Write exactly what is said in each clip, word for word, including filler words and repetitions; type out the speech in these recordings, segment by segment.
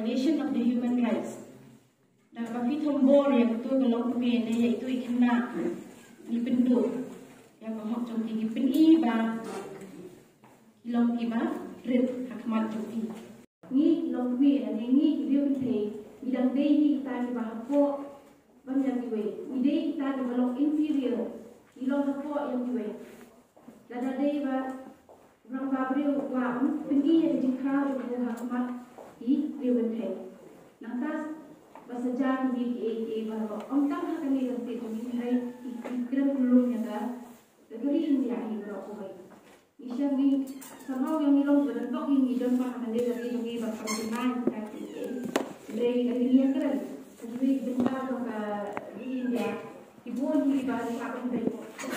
Violation of the human rights. Da kaba phi thombor ïa kito ki longkmie ne ïa kito ki khynnah, ngi pynduh ïa ka hok jong ki, ngi pyni ba ki long kiba rit ha khmat jong phi. Ngi longkmie ne ngi ki riew kynthei, ngi dang dei hi kita kiba hapoh ban ïa kiwei. Ngi dei kita kiba long inferior, ngi long hapoh ïa kiwei. Lada dei ba u rangbah briew u kwah ban pyni ïa ka jingkhraw jong u ha khmat ki riew kynthei, nangta ba sa jia kine kiei kiei baroh. Ym tang ha kane ka state jong ngi, hynrei ki, ki kren kyllum ïa ka, ka ri India hi baroh kawei. Ngi shem ngi, somehow ïa ngi long ba don bok ngi, ngi don pat ha kane ka ri jong ngi ba kam jingmai ïa kita kiei kiei. Hynrei ka ri ngi ïa kren ha kiwei ki bynta jong ka ri India. Ki bun kiba shah ban beiñ.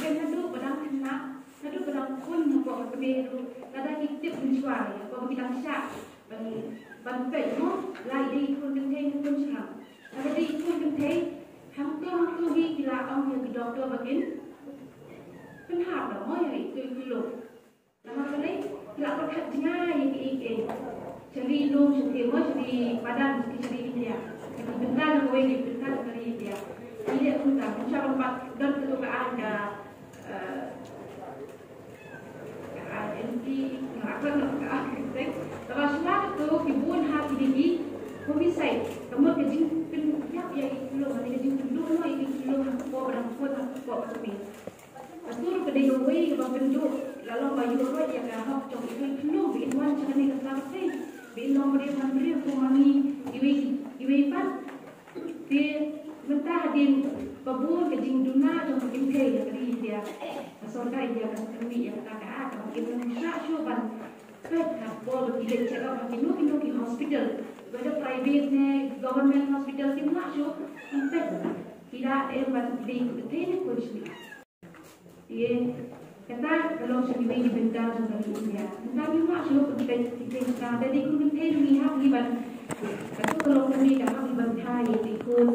Te naduh ba dang khynnah, naduh ba dang khun hapoh ka kmie ruh, lada ki tip mynshuwa ïa kaba ki dang shah ban, ban peit mo, la i dei i khun kynthei ne khun shynrang. Lada dei i khun kynthei, hangto hangto hi ki la ong ïa ki doktor ba kin pynhap da mo ïa i, i, i lum. Namar balei? Ki la pyrkhat jngai ïa kiei kiei. Sha ri lum, sha ri mo, sha ri padan, sha ri India. Sha ri bynta na kawei, ri bynta na ri India. Ki leh kumta, kumta ban pat don kato ka aiñ ka, eh, ka aiñ anti, nga la klet noh ka aiñ ka seng. Kaba shuwa kato ki bun ha kine ki homicide. Ka mut ka jingpynïap ïa ki khyllung, ka jingpynduh noh ïa ki khyllung ha ka por ba dang khun, ha ka por ba kmie. Kato ruh ka dei kawei kaba pynduh, la long ba ïoh ruh ïa ka hok jong ki khyllung ba in wan sha kane ka tla ka pyrthei, ba in long briew man briew kum ma ngi kiwei, kiwei pat. Te mynta hadien ba bun ka jingduna jong ka kynthei ïa ka ri India, ka sorkar India ka khmih ïa kata ka aiñ ba kin ym shah shuh ban peit ha ka por ba ki leit check up ha kino kino ki hospital, whether private ne government hospital, kim lah shuh ban peit. Ki la em ban dei kynthei ne khun shynrang. Te kata ka long sha kiwei ki bynta jong ka ri India. Mynta ngim lah shuh ban peit ki kynthei shynrang, te dei kum kynthei ruh ngi hap ngi ban, kato ka longkmie ka hap ngi ban thait ïa ki khun,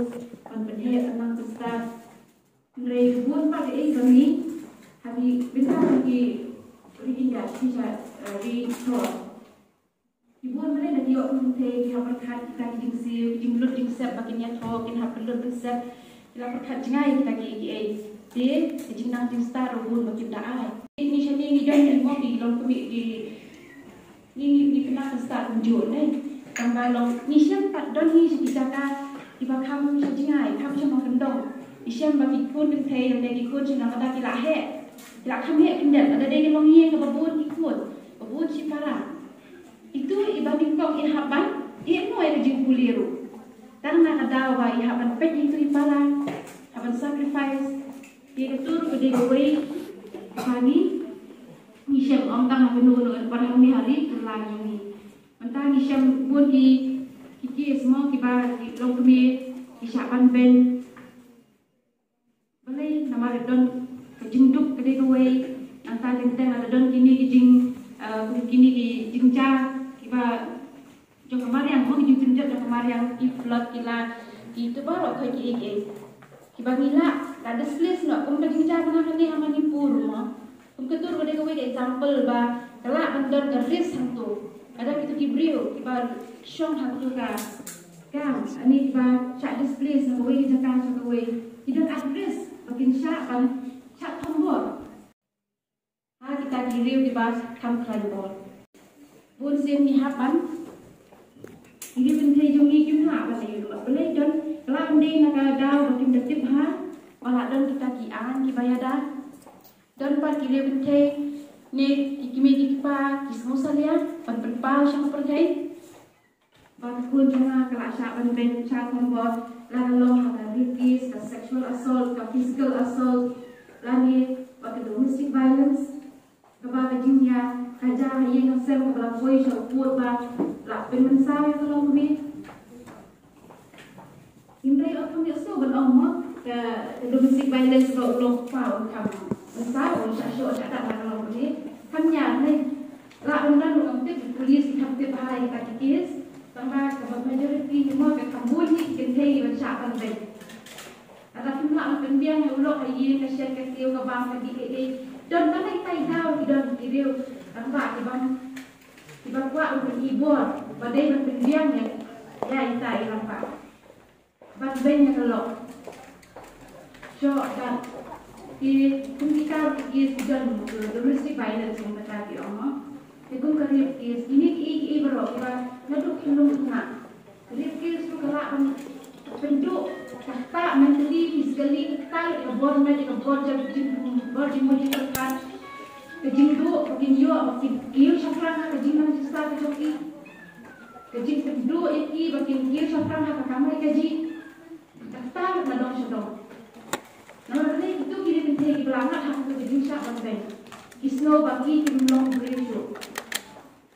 ban pynheh, ban nang pynstad. Hynrei bun pat kaei ba ngi, ha ki bynta jong ki ri India, ki sha, eh, ri Thor. Ki bun balei na ki ïoh kum kynthei ki hap pyrkhat kita ki jingsiew, ki jinglut jingsep ba kin ïathoh, kin hap pynlut pynset. Ki la pyrkhat jngai kita kiei kiei. Te ka jingnang jingstad ruh bun ba kim da ai. Ngi shane ngi don ngi mo ki longkmie ki, ngi, ngi, ngi khynnah pynstad kumjuh ne. Tangba long ngi shem pat don ngi sha ki jaka kiba kham sha jngai, kham sha ba kyndong. Ngi shem ba ki khun kynthei lane ki khun shynrang lada ki la heh, ki la kham heh khyndiat, lada dei ka longïing kaba bun ki khun, ba bun shipara. Itu iba nyngkong i hap ban ïehnoh ïa ka jingpule ruh. Tang na ka daw ba i hap ban peit ïa itu i para, hap ban sacrifice. Te kato ruh ka dei kawei ba ngi, ngi shem, ym tang ha kano kano, pat hangne ha ri kylla jong ngi. Mynta ngi shem bun ki, ki case mo kiba ki longkmie ki shah ban beiñ. Balei? Namar don ka jingduk ka dei kawei, nangta teng teng lada don kine ki jing, eh, kine ki jingjia kiba jong ka mariang mo, ki jingpynjot jong ka mariang, ki flood, ki la, ki tu baroh ki kiei kiei. Kiba ngi lah, la displace noh, kum ka jingjia ba nga kane ha Manipur mo. Kum kato ruh ka dei kawei ka example ba ka lah ban don ka risk hangto. Lada kito ki briew kiba shong hangto ka camp, ani kiba shah displace na kawei ka jaka sha kawei, ki don at risk ba kin shah ban shah thombor ha kita ki riew kiba kham khlaiñ bor. Bun sien ngi hap ban, ki riew kynthei jong ngi kim lah ban ïoh, balei don, ka lah ban dei na ka daw ba kim da tip bha ba la don kita ki aiñ kiba ïada. Don pat ki riew kynthei ne ki kmie ki kpa ki sngewsalia ban pynpaw sha ka pyrthei ba ka khun jong nga ka la shah ban beiñ, shah thombor, la ka long ha ka rape case, ka sexual assault, ka physical assault, lane ba ka domestic violence, kaba ka jingïa ka jia ha ïing ha sem kaba la poi sha u pud ba la pynmynsaw ïa ka longkmie. Hynrei ym kham ïohsngew ban ong mo, ka, ka domestic violence ba u long u kpa um kham mynsaw, u shah shoh shah tap ha ka longkmie. Kham ïa ne la ban don ruh ngam tip, police ki kham tip bha ïa kita ki case. Tangba kaba majority mo ka kham bun hi ki kynthei ban shah ban beiñ. Lada kim lah ban pynbiang ïa u lok ha ïing, ka shet ka siew, ka bam, ka dih ei ei. Don tang ita i daw ki don ki riew rangbah ki bam, kiba kwah ban pyni bor ba dei ban pynbiang ïa, ïa ita i rangbah ban beiñ ïa ka lok. Shuh da ki kum kita ki case ki don, uh, domestic violence kum kata ki ong mo. Te kum ka rape case, kine ki, ki baroh kiba naduh ki nongkynnoh. Rape case ruh ka lah ban pynduh, kata mentally, physically, kata ka bor met, ka bor jam jing, bor jingmut jingpyrkhat. Ka jingduh ba kin ïoh ba kin kiew shaphrang ha ka jingnang jingstad ka jong ki. Ka jingpynduh ïa ki ba kin kiew shaphrang ha ka kamai kajih. Kata ruh na dong sha dong. Namar balei kito ki dei kynthei kiba la ngat ha kito ki jingshah ban beiñ. Ki sngew ba ki kim long briew shuh.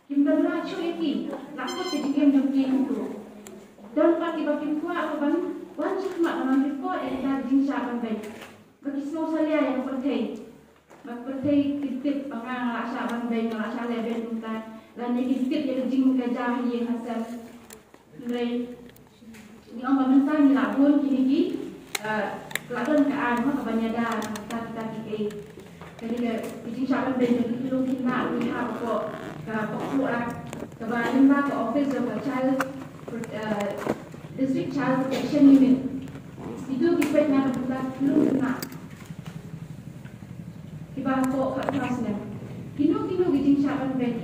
Kim don la shuh ïa ki, la kut ka jingim jong ki kumto. Don pat kiba kim kwah ruh ban wan shakhmat ban report ïa kita ki jingshah ban beiñ. Ba ki sngew salia ïa ka pyrthei. Ba ka pyrthei ki tip ba nga nga la shah ban beiñ, nga la shah leh beiñ kumta. Lane ki tip ïa ka jingkajia ha ïing ha sem. Hynrei ngi ong ba mynta ngi la bun kine ki, eh, la don ka aiñ mo kaba ïada na kita kita ki, eh, kane ka, ka jingshah ban beiñ jong ki longkynnoh ruh ha ka pok, ka POCSO Act kaba lyngba ka office jong ka Child Pro-, eh, District Child Protection Unit. Kito ki peit na ka bynta ki longkynnoh. Kiba hapoh khatphra snem. Kino kino ki jingshah ban beiñ.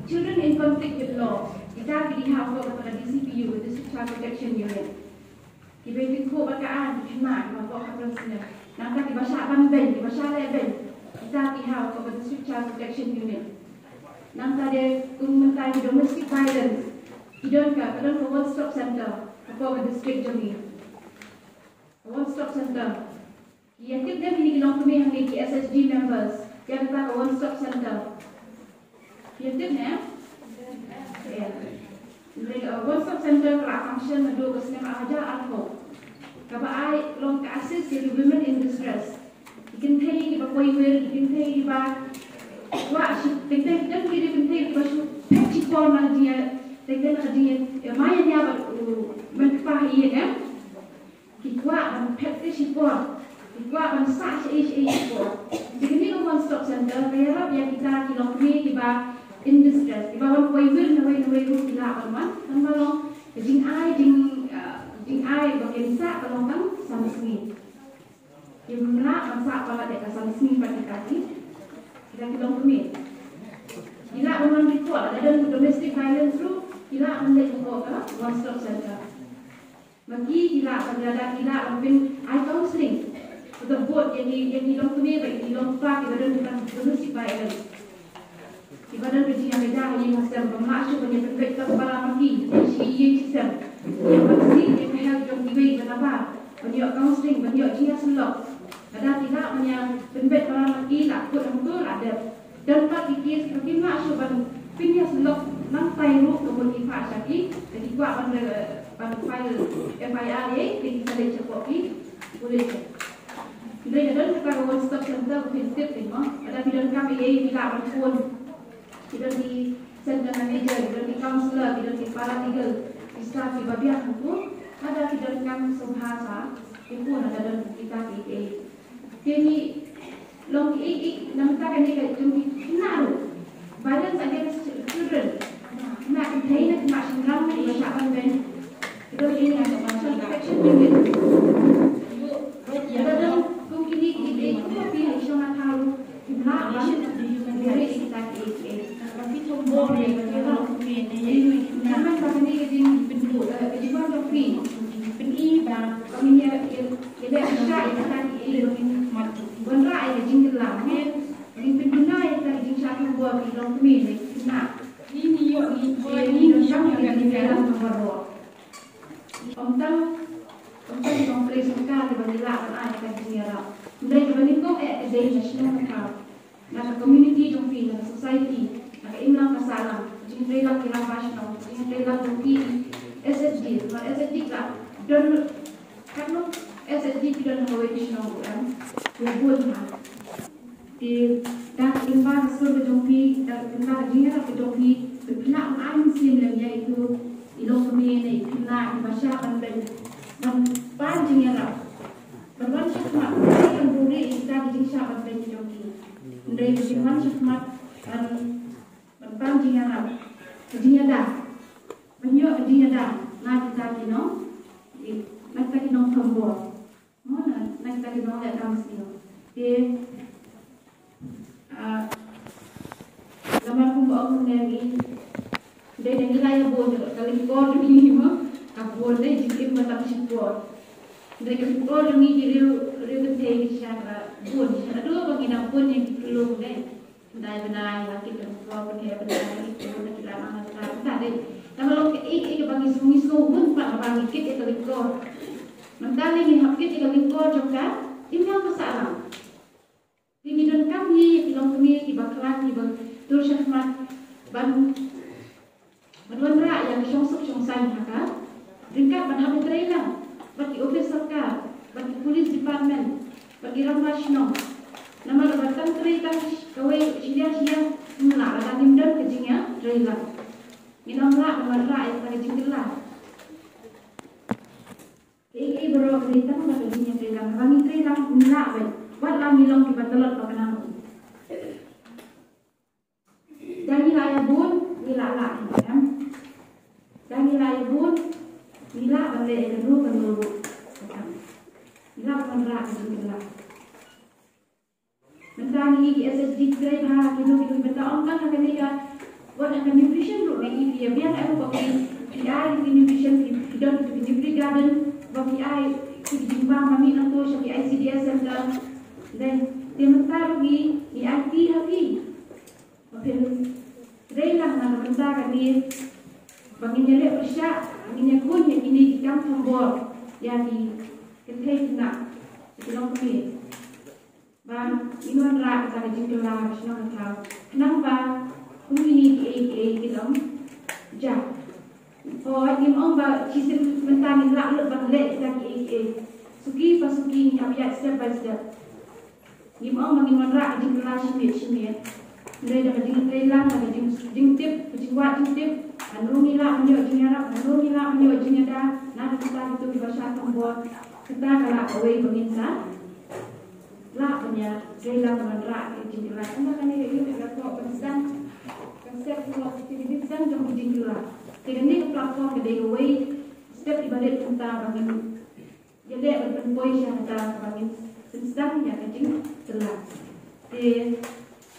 Children in conflict with law. Kita ki dei hapoh kata ka D C P U, District Child Protection Unit. Kiba ïatyngkhuh bad ka aiñ ki khynnah kiba hapoh khatphra snem. Nangta kiba shah ban beiñ, kiba shah leh beiñ. Kita ki hapoh ka District Child Protection Unit. Nangta de kum mynta ki domestic violence. Ki don ka, ka don ka one stop center hapoh ka district jong ngi. One stop center. Ïa tip ne kine ki longkmie hangne ki S H G members ïa kata ka one stop center? Ïa tip ne? Ïa. Hynrei ka one stop center ka la function naduh ka snem ar hajar arphew. Kaba ai long ka assist ïa ki women in distress. Ki kynthei kiba poi wir, ki kynthei kiba kwah shi, kynthei ki don ki kynthei kiba shu phet shipor na ka jingïa, teng teng na ka jingïa, ïa ma ïa nia bad u, uh, mei kpa ha ïing em. Ki kwah ban phet te shipor, ki kwah ban sah shaei shaei shipor. Te kane ka one stop center ka ïarap ïa kita ki longkmie kiba in distress, kiba wan poi wir na wei na wei ruh ki lah ban wan, ban wan long ka jingai, jing, ah, jingai ba kin sah ka long tang san sngi. Kim lah ban sah palat ïa ka san sngi pat kita ki, kita ki longkmie. Ki lah ban wan report lada don domestic violence ruh, ki lah ban leit hapoh ka one stop center. Ma ki, ki lah ban, lada ki lah ban pyn-ai counselling. Ka bud ïa ki, ïa ki longkmie bad ïa ki longkpa kiba don ki domestic violence. Kiba don ka jingïakajia ha ïing ha sem, bym lah shuh ban ïa pynbeit ka para ma ki, shi ïing shi sem. Ïa ban sih ïa ka health jong kiwei kiba nabar, ban ïoh counselling, ban ïoh jingïasyllok. Lada ki lah ban ïa pynbeit para ma ki, la kut hangto la dep. Don pat ki case ba kim lah shuh ban pynïasyllok nangtai ruh ka mut ki phah sha ki, da ki kwah ban, eh, ban file F I R ïa ki, ki sa leit shapoh ki pulit. Hynrei da don kata ka one stop center ba phin tip, phin mo. Lada phi donkam ei ei phi lah ban phone. Ki don ki center manager, ki don ki counselor, ki don ki paralegal, ki staff kiba biang hangto. Lada phi donkam sngewbha sa phin phone lada don kita ki ei ei. Te ngi long ki ei ei, namar kane ka jong ki khynnah ruh. Violence against children. Khynnah kynthei ne khynnah shynrang ne kiba shah ban beiñ. Ki don ei ei, ka Child Protection Unit. Ïa ka don kum kine ki ei ei, kum phi ha i shong ha thaw ruh. Ki lah ban buhrieh ïa kita ki ei ei. Namar ba kane ka jing, eh, ka jingwan jong phi. Pyn-i ba ka ngin ïa, ïa, ïa leh pyrshah ïa kita ki ei ei, ba ngin wanrah ïa ka jingkylla, ngin pynduna ïa kita ki jingshah thombor ki longkmie ne ki khynnah. Ngi, ngi ïoh, ngi, ngi donkam ïa ka jingkylla thombor. Ym tang, ym tang ki nongtrei sorkar kiba ngi lah ban ai ïa ka jingïarap. Hynrei kaba nyngkong eh ka dei na shnong na thaw. Na ka community jong phi, na ka society, na ka imlang ka sahlang, ka jingtrei lang ki rangbah shnong, ka jingtrei lang jong phi, S H G, na S H G ka don, katno S H G ki don ha kawei ka shnong ruh em, ki bun ha. Te da ka lyngba ka sur ka jong phi, da ka lyngba ka jingïarap ka jong phi, phi lah ban ai mynsiem lem ïa itu i longkmie ne i khynnah kiba shah ban beiñ, ban pan jingïarap. Ban wan shakhmat, ban buhrieh ïa kita ki jingshah ban beiñ ki jong ki. Hynrei ka jingwan shakhmat ban, ban pan jingïarap, ka jingïada. Ban ïoh ka jingïada. Na kita ki nong, na kita ki nongthombor. Mo na, na kita ki nongleh kam sniew. Te, ah, namar kumba ong ne ngi, dei na ngi la ïa bun ka lyngkor jong ngi mo, ka bun dei jingim ba tam shipor. Dei ka lyngkor jong ngi ki riew, riew kynthei ki sha ka bun, sha ka dei ba ngi nang bun ïa ki klung dei. Bnai bnai la ki pynpaw pynheh bnai la ki pynpaw na ki la nang la ka ta dei. Tang long kaei kaei kaba ngi sngew, ngi sngew hun pat haba ngi kit ïa ka lyngkor. Mynta lei ngi hap kit ïa ka lyngkor jong ka, im long ka sahlang. Te ngi donkam hi ïa ki longkmie kiba khlaiñ kiba tur shakhmat ban Ban wanrah ïa ka shongsuk shongsaiñ ha ka ryngkat ban hap ïa treilang bad ki office sorkar, bad ki police department, bad ki rangbah shnong. Namar ba tang trei tang kawei shiliang shiliang ym lah lada ngim don ka jingïatreilang. Ngin ym lah ban wanrah ïa ka jingkylla. Kaei kaei baroh ka dei tang da ka jingïatreilang. Haba ngi treilang ngin lah ban, wat la ngi long kiba tlot ba ka nang. Da ngi la ïa bun, ngi la lah, em. Da ngi la ïa bun, ngi lah ban leh ïa kano kano ruh. Ngi lah ban rah ka jingkylla. Mynta ngi ki S H G trei bha kino kino, mynta ong tang ha kane ka, wat ha ka nutrition ruh ngi ïa biang, em, ba ki, ki ai ki nutrition, ki, ki don ki nutri garden, ba ki ai ki jingbam ma ngi nangto sha ki I C D S center. Dei, te mynta ruh ngi, ngi ai tea ha ki. Ba phin trei lang na ka bynta kane, ba ngin ïaleh pyrshah, ngin ïakhun ïa kine ki kam thombor ïa ki kynthei khynnah, ki longkmie. Ba ngin wanrah kata ka jingkylla ha ka shnong ka thaw. Khnang ba kum kine kiei kiei kin ym jah. Hooid, ngim ong ba shisien mynta ngin lah lut ban leh kita kiei kiei. Suki pa suki ngi hap ïaid step by step. Ngim ong ba ngin wanrah ka jingkylla shi miet shi miet. Hynrei da ka jingtreilang, da ka jing, jingtip, ka jingwad jingtip. Hano ngi lah ban ïoh jingïarap, hano ngi lah ban ïoh jingïada, na ka bynta kito kiba shah thombor. Kata ka lah kawei ba ngin sa lah ban ïatreilang, ban wanrah ka jingkylla. Ynda kane ka ïoh ka thoh ban sdang, ka step thoh ka jingkylla, jong ka jingkylla. Te kane ka platform ka dei kawei step iba rit mynta ba ngin ïaleh ban pynpoi sha kata kaba ngin pynsdang ïa ka jingkylla. Te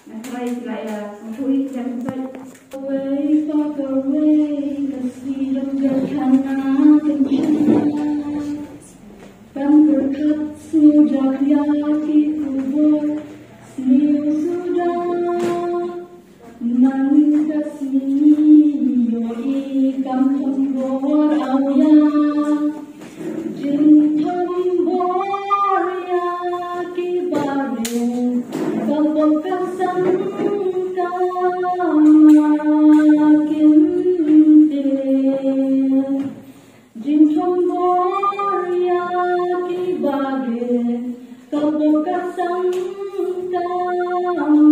nga tharai phi la ïa sngewthuh ïa ka jingpynpoi. Kawei pa kawei ka siem ka khana kan shem. Kan pyrkhat sngewthuh ïa ki khubor sniew suda. Man ka sngi ïohi kam thombor awia. Jingthombor ïa ki barit ka pok ka sangka ma kim te. Jingthombor ïa ki barit ka pok ka sangka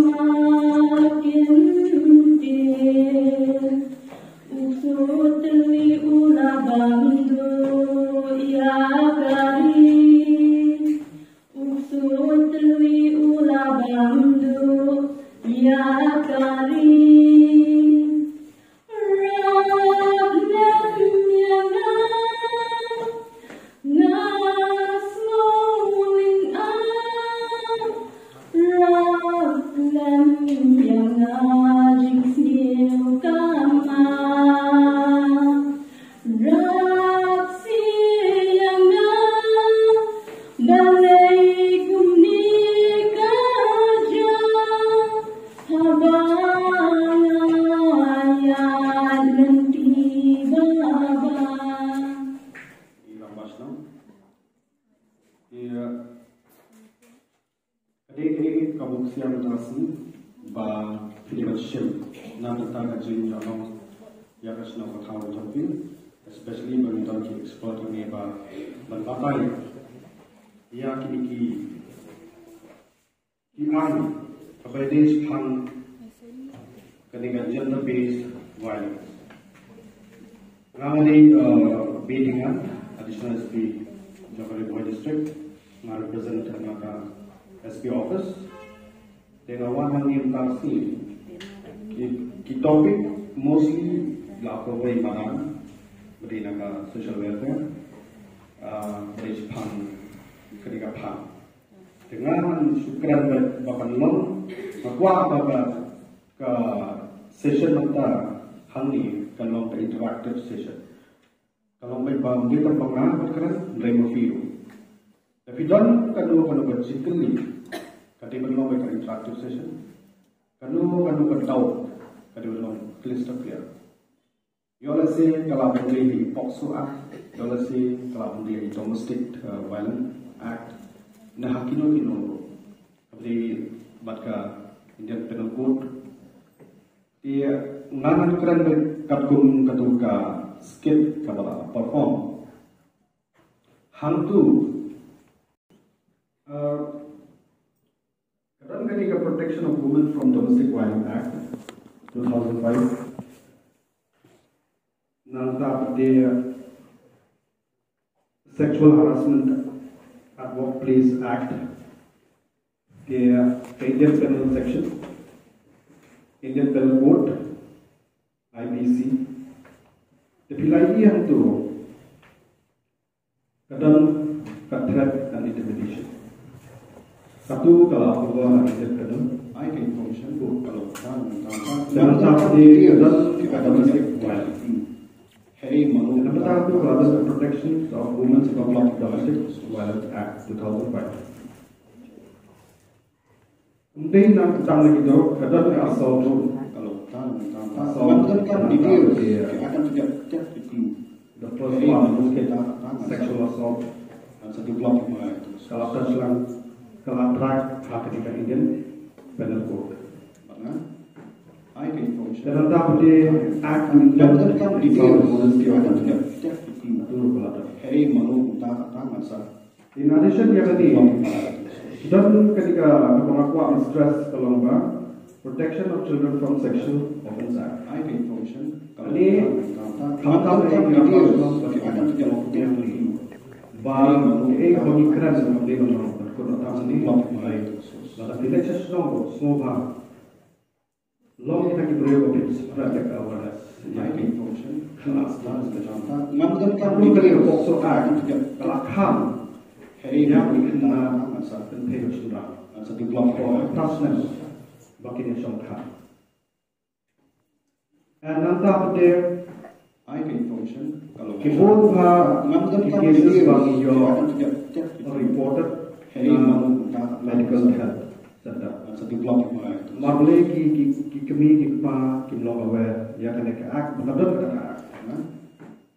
ma kim te. U ksuid tylli u la bam duh ïa ka ri. U ksuid tylli u la bam duh ïa ka ri. Rap lem ïa nga, nga sngewlyngngoh. Rap lem ïa nga, jingsniew ka ma. Rap siew ïa nga, balei kumne ka jia, haba nga ïaid lynti baba. Ïa, ka dei, ka dei ka buk siang mynta ka sngi ba phi dei ban shim na ka bynta ka jingïalang ïa ka shnong ka thaw jong phi, especially ba ngi don ki expert hangne ba ban batai ïa kine ki, ki aiñ kaba ïadei shaphang kane ka gender based violence. Nga dei, uh, Bidingan, Additional S P jong ka Ri Bhoi District, nga represent na ka S P office. Te nga wan hangne mynta ka sngi, ki, ki topic mostly la cover i madan. Bad na ka social welfare, ah, bad shaphang kane ka phang. Te nga ngan shu kren ba, ba kan long, nga kwah ba ka, ka session mynta hangne kan long ka interactive session. Ka long ba ym dei tang ba nga bad kren, hynrei ma phi ruh. Lada phi don kano kano ka jingkylli, ka dei ban long ka interactive session. Kano kano ka doubt, ka dei ban long crystal clear. Ïoh lehse ka lah ban dei ha i POCSO Act, ïoh lehse ka lah ban dei ha i Domestic, uh, Violence Act, ne ha kino kino ruh, kaba dei bad ka Indian Penal Code. Te nga ngan kren beit katkum katu ka skit kaba la perform. Hangtu, uh, ka don kane ka Protection of Women from Domestic Violence Act two thousand five. Nangta pat te Sexual Harassment at Workplace Act, te ka Indian Penal Section, Indian Penal Code, I P C. Te phi la ïohi hangtu ka don ka threat and intimidation. Katu ka la pynbor ha Indian Penal, ai ka information, ko ka la pynbor. Nangta pat te ka don ka domestic violence. Nangta pat te ka don ka Protection of Women from Domestic Violence Act two thousand five. Ym dei tang na ki doh, ka don ka assault ruh. Assault, nangta pat te, the first part, sexual assault. Ka la tashlang, ka la track ha kane ka Indian Penal Code. Te nangta pat te Act on Gender and Child Abuse, ka la tashlang. In addition ïa kane, don kane ka, kaba nga kwah ban stress ka long ba Protection of Children from Sexual Offence Act. Kane, khamtam ïa ka ba kaei kaba ngi kren, kaba ngi kren, khamtam ïa ka ba ngi kren. Lada phi leit sha shnong, sngewbha long kita ki briew ba phin spread ïa ka awareness. Ïa ki information. Khlem sdang sdang. Ngam don kam details. Ka la kham ïa ki khynnah, kynthei bad shynrang. Ko ha phra snem ba kin ïa shong kham. And nangta pat te, ki bun bha ki cases ba ngi ïoh reported na medical health center. Namar balei ki, ki, ki kmie ki kpa kim long aware ïa kane ka act, ba ka don kata ka act.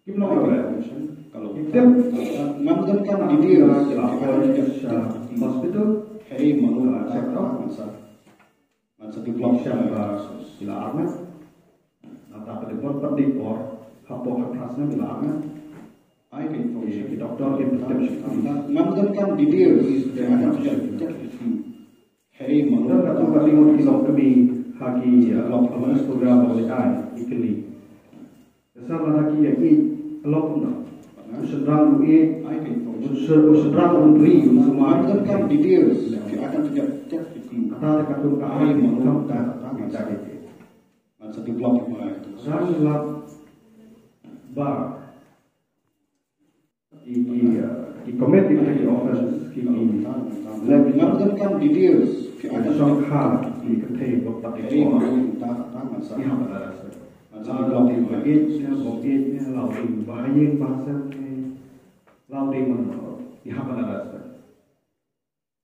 Kim long aware. Ki tip, ki la poi sha hospital, ki la check up. Ngan sa develop sha ba ki la arngut. Nangta pat dei bun pat dei por hapoh ka phra snem ki la arngut. Ai ka information ki doctor ki tip sha ka. Ngam don kam details. Don katu kali ngut ki longkmie ha ki, uh, awareness program ba ngi ai, ki kylli. Te sa lada ki ïaieit, ka long kumno? U shynrang u ïeit, u shynrang u ri, u sumar. Kata te katkum ka ai, katkum ka ai. Ngan sa develop ïa ka. Ngan lap ba ki, ki, uh, ki commit ïa ki offense, ki, ki leh, ngan don kam details, ki ai shongkha, ki kynthei bad pat ki, ki hap ban arrest. Lada ki ïeit ne, bym ïeit ne, la u dei ba ha ïing ba ha sem ne, la u dei mano, ki hap ban arrest.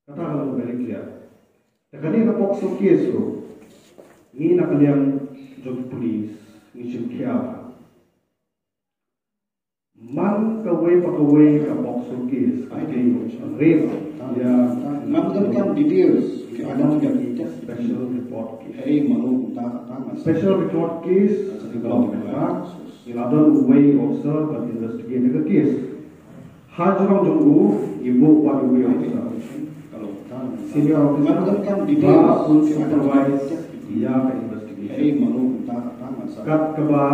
Kata ka long very clear. Te kane ka POCSO case ruh, ngi na ka liang jong ki police ngi shim khia bha. Man kawei pa kawei ka POCSO case, ka dei rape ïa, ngam don kam details, ki ai long ïa ki special report case. Special report case, ngi la don uwei u officer ban investigate ïa ka case. Ha jrong jong u, ngi buh pat uwei u officer, senior officer, ba un supervise ïa ka investigation. Kat kaba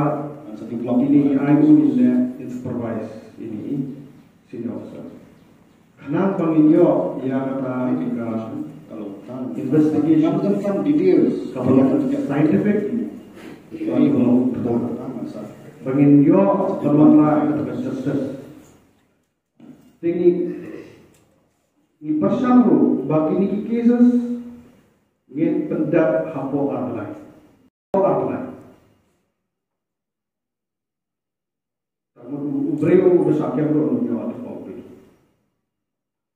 ine i ai u, ine i supervise ine i senior officer. Khnang ba ngin ïoh ïa kata ka investigation kaba long scientific, kaba long report. Ba ngin ïoh ban wanrah ïa ka justice. Te ngi, ngi pyrshang ruh ba kine ki cases ngin pyndep hapoh ar bnai. Hapoh ar bnai. Ka mut u briew u ba sah kem ruh u ïoh hapoh u briew.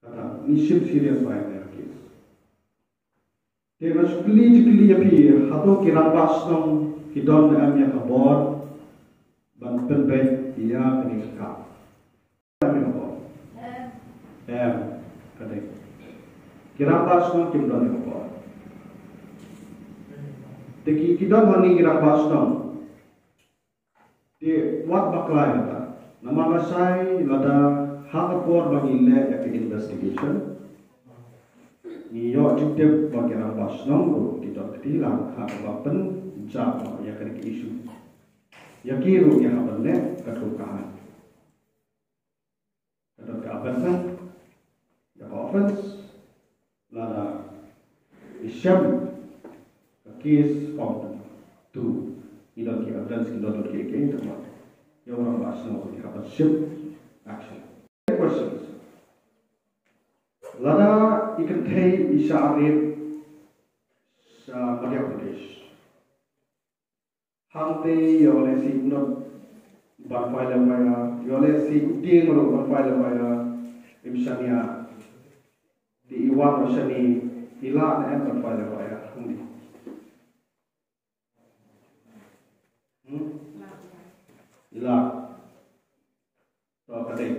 Kata ngi shim serious ba ïa ka case. Te nga shu kylli jingkylli ïa phi, hato ki rangbah shnong ki don ne em ïa ka bor ban pynbeit ïa kane ka kam? Em ïa ka bor. Em, ka dei. Ki rangbah shnong kim don ïa ka bor. Te ki, ki don hangne ki rangbah shnong. Te wat bakla ïa kata. Namar lashai lada ha ka por ba ngi leh ïa ka investigation, ngi ïoh jingtip ba ki rangbah shnong ruh ki don kti lang ha kaba pynjah ïa kane ka issue. Ïa ki ruh ngi hap ban leh katkum ka aiñ. Ka don ka offense, ka offense, lada i shem ka case ong tu, i don ki evidence, i don ki, ki, ki, ïa u rangbah shnong ki hap ban shim action. Questions. Lada i kynthei i shah rape sha Madhya Pradesh. Hangtei ïoh lehse i nod ban file F I R, ïoh lehse i tieng ruh ban file F I R, im shaniah. Te i wan ruh shane, i lah ne em ban file F I R hangne? Hmm? I lah. To ka dei.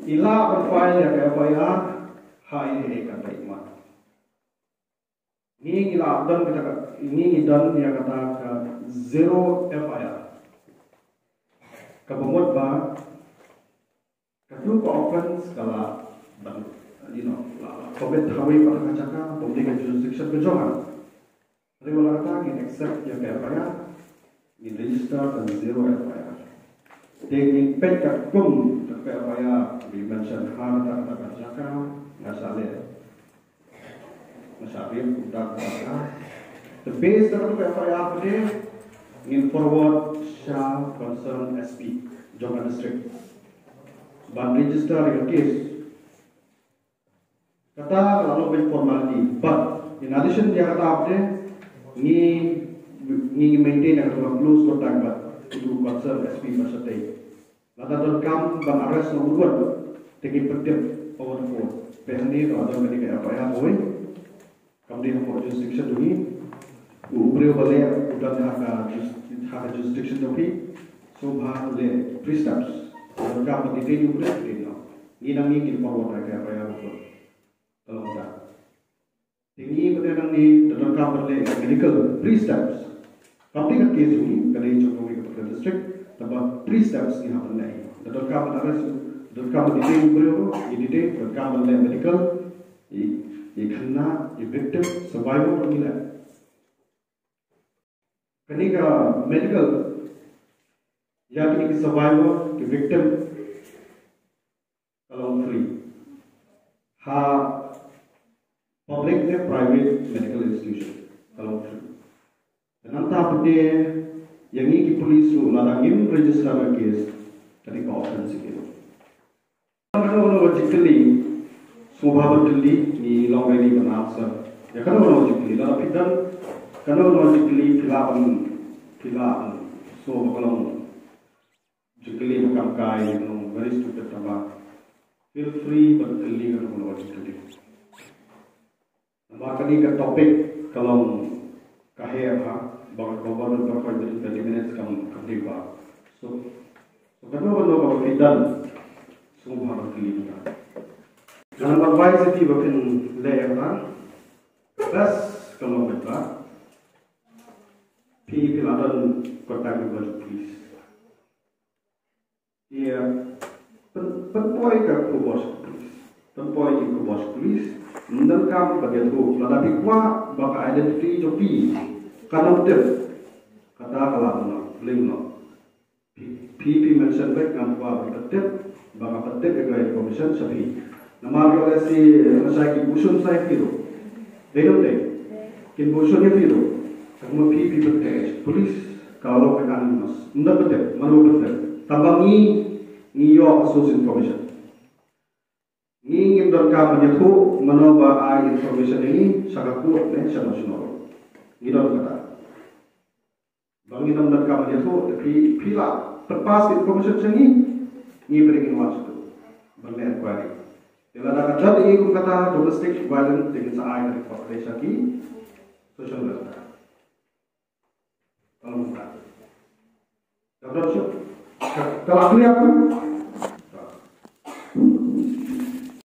I lah ban file ïa ka F I R ha ine i kata i mat. Ngi ngi la don kata ka, ngi ngi don ïa kata ka zero F I R. Kaba mut ba katu ka offense ka la ban, you know, la, la commit ha kawei pat ka jaka, bym dei ka jurisdiction ka jong nga. Hynrei wat la kata ngin accept ïa ka F I R. Ngin register da zero F I R. Te ngin peit katkum ka F I R ba i mention ha kata ka jaka, nga shah leh, nga shah rape kumta kumta. Te based da kata ka F I R pat ngin forward sha concerned S P jong ka district ban register ïa ka case. Kata ka la long ka formality. But in addition ïa kata pat ngi, ngi, ngi maintain ïa ka close contact bad u concerned S P ba shatei. Lada donkam ban arrest noh u, te ngi pyntip over the phone. Peit hangne, ka la don kane ka F I R kawei. Kam dei hapoh jurisdiction jong ngi. U briew ba leh u don ha ka jus-, ha ka jurisdiction jong phi. Sngewbha leh pre-steps. Donkam ban detain u briew, detain noh. Ngi nangne ngin forward ïa ka F I R report. Ka long kumta. Te ngi pat nangne donkam ban leh medical pre-steps. Kam dei ka case jong ngi, ka dei jong kawei ka particular district, tangba pre-steps ngi hap ban leh. Donkam ban arrest, donkam ban detain u briew, ngi detain, donkam ban leh medical, i, i khynnah, i victim, survivor ngi leh. Kane ka medical ïa kine ki survivor, ki victim, ka long free. Ha public ne private medical institution, ka long free. Te nangta pat ïa ngi ki police ruh lada ngim register ka case, ka dei ka offense ïa ngi ruh. Kano kano ka jingkylli, sngewbha ban kylli, ngi long ready ban answer ïa kano kano ka jingkylli. Lada phi don kano kano ka jingkylli, phi lah ban, phi lah ban, sngewbha, ka long jingkylli ba kam kai, you know, very stupid, tangba feel free ban kylli kano kano ka jingkylli. Namar kane ka topic ka long, ka heh bha, ba ka cover ba ka twenty minutes kam, kam dei bha. So, so kano kano kaba phi don, sngewbha ban kylli mynta. Nga nang advice ïa phi ba phin leh ïa kata, best ka long mynta phi, phi la don contact number, please. Ïa, pyn-, pynpoi ka khubor sha police. Pynpoi ka khubor sha police. Ym donkam ban ïathuh. Lada phi kwah ba ka identity jong phi kan ym tip, kata ka lah ban long, link long. Phi, phi, phi mention beit, ngam kwah ban tip, ba nga pyntip ïa ka information sha phi. Namar ïoh lehse lashai ki buh shun sa ïa phi ruh. Dei ne ym dei? Kin buh shun ïa phi ruh. Tangba phi, phi pyntip sha police. Ka long ka anonymous. Ym don ba tip, mano ba tip. Tang ba ngi, ngi ïoh ka source information. Ngi ngim donkam ban ïathuh mano ba ai information ïa ngi sha ka court ne sha National Road. Ngi don kata. Ba ngi ngim donkam ban ïathuh, te phi, phi la pynpass information sha ngi, ngi phi ngin wan sha tu ban leh inquiry. Te lada ka jot ïa ngi kum kata domestic violence, te ngin sa ai ka report sha ki social welfare. Ka la clear?